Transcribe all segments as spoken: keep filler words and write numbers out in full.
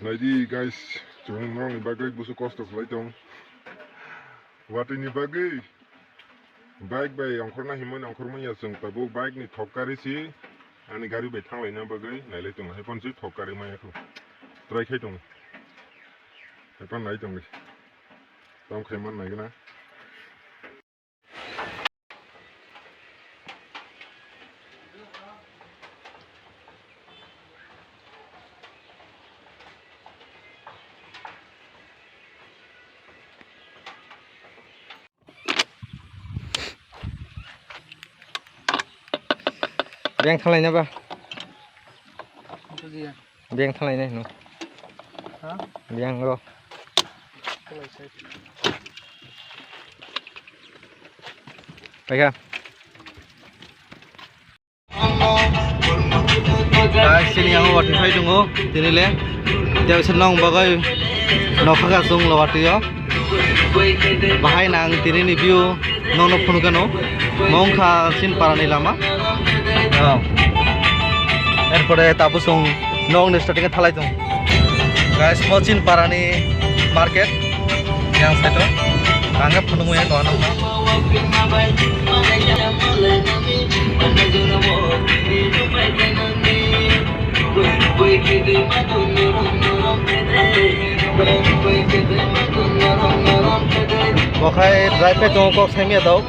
Naidi guys, chwng nokni bagwi busu kosto khlai tong. Watwi ni bagwi bike bai ongkhorna himwi ongkhormani ya chwng tabuk bike ni thok kari si ani gari bai thanglaina bagwi nailai tongo. Hai phano si thok kari maya kho. Try khai tongo. Hai phano nai tongo. Tamo khai man nai gana. Beng thalai na ba? Bujiya. Beng thalai nai no. Ha? Beng ro. Thalai sai. Paikha. Guys, sini ang watwi phai tongo, tini le. Tei se nong bagwi nokha ka chwng lo watwi o. Bahai nang tini ni view. Nokno phunukgano, mo wngkha Chinparani lama. Oh. Erpore tabuk chwng nokni starting khe thalai tongo. Guys, mo Chinparani market. Yang side o. Ang khe phunukmaya dogan wngkha. Bo khai drive pai tongo, kok saimaya dok.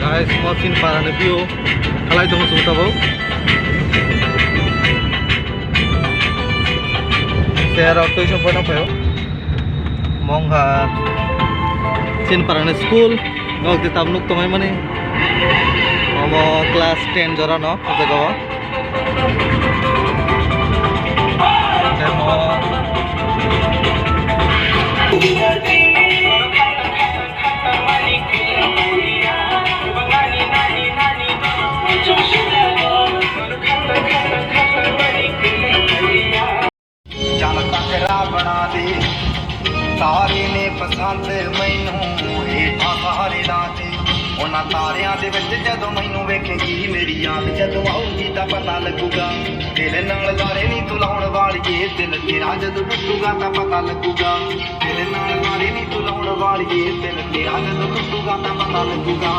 Guys, mo Chinparani view khalai tongo chwng tabuk. Tei aro twi song phano phaio. Mo wngkha Chinparani school. Nok je tabuk nuk tongmani. Omo class ten jora no o jaga o. Tei mo ਜਨ ਤਕਰਾ ਬਣਾ ਦੇ, ਸਾਰੇ ਨੇ ਪਸੰਦ ਮੈਨੂੰ, ਹੇਠਾਂ ਸਾਰੇ ਲਾ ਦੇ। ਉਹਨਾਂ ਤਾਰਿਆਂ ਦੇ ਵਿੱਚ ਜਦੋਂ ਮੈਨੂੰ ਵੇਖੇਗੀ, ਮੇਰੀ ਯਾਦ ਜਦੋਂ ਆਊਗੀ ਤਾਂ ਪਤਾ ਲੱਗੂਗਾ। ਤੇਰੇ ਨਾਲ ਲਾਰੇ ਨੀ ਤੂੰ ਲਾਉਣ ਵਾਲੀਏ, ਦਿਲ ਤੇਰਾ ਜਦੋਂ ਟੁੱਟੂਗਾ ਤਾਂ ਪਤਾ ਲੱਗੂਗਾ। ਤੇਰੇ ਨਾਲ ਲਾਰੇ ਨੀ ਤੂੰ ਲਾਉਣ ਵਾਲੀਏ, ਦਿਲ ਤੇਰਾ ਜਦੋਂ ਟੁੱਟੂਗਾ ਤਾਂ ਪਤਾ ਲੱਗੂਗਾ।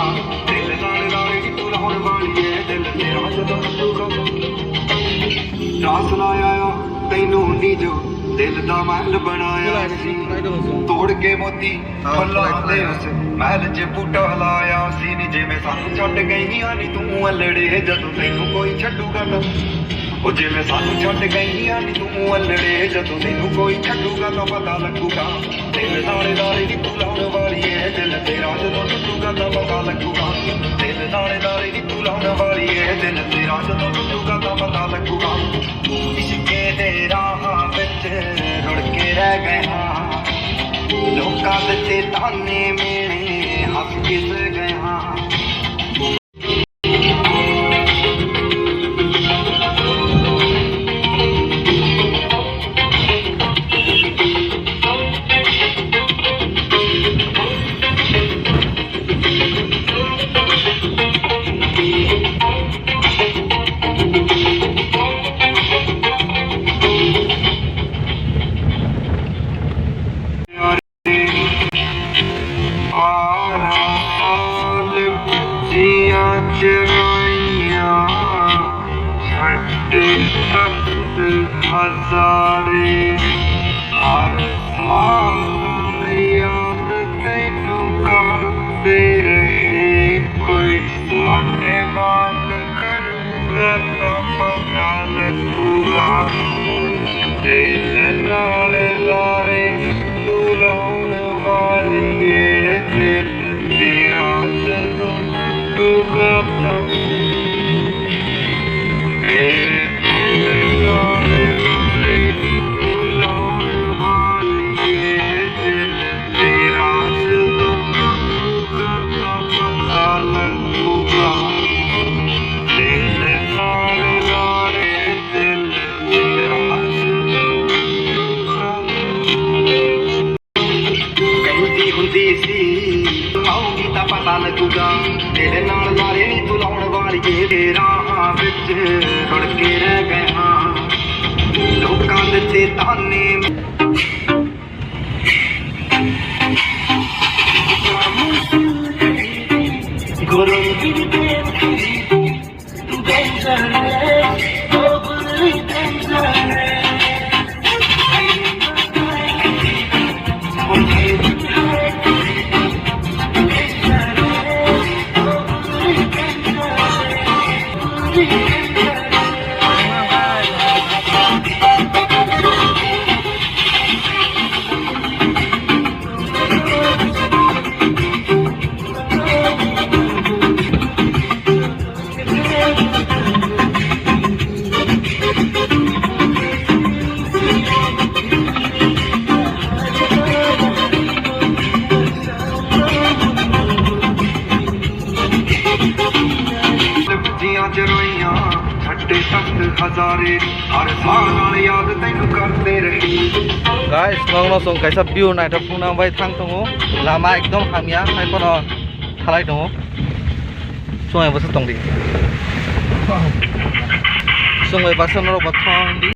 ਤੇਰੇ ਨਾਲ ਲਾਰੇ ਨੀ ਤੂੰ ਲਾਉਣ ਵਾਲੀਏ, ਦਿਲ ਤੇਰਾ ਜਦੋਂ ਟੁੱਟੂਗਾ। ਰਾਸ ਲਾਇਆ ਆ ਤੈਨੂੰ ਨੀ ਜੋ, ਦਿਲ ਦਾ ਮਹਿਲ ਬਣਾਇਆ ਸੀ। ਤੋੜ ਕੇ ਮੋਤੀ ਫੁੱਲਾਂ ਦੇ ਉਸ ਮਹਿਲ 'ਚ ਬੂਟਾ ਲਾਇਆ ਸੀ। ਨੀ ਜਿਵੇਂ ਸਾਨੂੰ ਛੱਡ ਗਈ ਆ ਨੀ ਤੂੰ ਅਲੜੇ, ਜਦੋਂ ਤੈਨੂੰ ਕੋਈ ਛੱਡੂਗਾ ਤਾਂ, ਉਹ ਜਿਵੇਂ ਸਾਨੂੰ ਛੱਡ ਗਈ ਆ ਨੀ ਤੂੰ ਅਲੜੇ, ਜਦੋਂ ਤੈਨੂੰ ਕੋਈ ਛੱਡੂਗਾ ਤਾਂ ਪਤਾ ਲੱਗੂਗਾ। ਦਿਲ ਦਾਣੇ ਦਾਣੇ ਨੀ ਤੂੰ ਲਾਉਣ ਵਾਲੀਏ, ਦਿਲ ਤੇਰਾ ਜਦੋਂ ਟੁੱਟੂਗਾ ਤਾਂ ਪਤਾ ਲੱਗੂਗਾ। ਦਿਲ ਦਾਣੇ ਦਾਣੇ ਨੀ ਤੂੰ ਲਾਉਣ ਵਾਲੀਏ, ਦਿਲ ਤੇਰਾ ਜਦੋਂ ਟੁੱਟੂਗਾ ਤਾਂ ਪਤਾ ਲੱਗੂਗਾ। ਇਸ਼ਕੇ ਦੇ ਰਾਹਾਂ ਵਿੱਚ ਰੁੜ ਕੇ ਰਹਿ ਗਏ ਹਾਂ, ਲੋਕਾਂ ਦੇ ਤੇ ਤਾਨੇ ਮੇਰੇ ਹੱਸ ਕੇ ਸਹਿ ਗਏ ਹਾਂ। ਲੱਗੂਗਾ ਤੇਰੇ ਨਾਲ ਜ਼ਾਰੇ ਨੀ ਤੂੰ ਲਾਉਣ ਵਾਲੀਏ, ਰਾਹਾਂ ਵਿੱਚ ਰੁਲ ਕੇ ਰਹਿ ਗਏ ਹਾਂ ਲੋਕਾਂ ਦੇ ਤੇ ਤਾਨੇ। ਜੀਆਂ ਚ ਰੋਈਆਂ ਛੱਡੇ ਤਖਤ ਹਜ਼ਾਰੇ, ਹਰ ਸਾਹ ਨਾਲ ਯਾਦ ਤੈਨੂੰ ਕਰਦੇ ਰਹੇ। Guys, nokno chwng kaisa view naithok phunang bai thang tongo. Lama ekdom hamya, hai phano thalai tongo. Chwng bai bwswk tong di. Chwng bai bwswk norok bo thang di.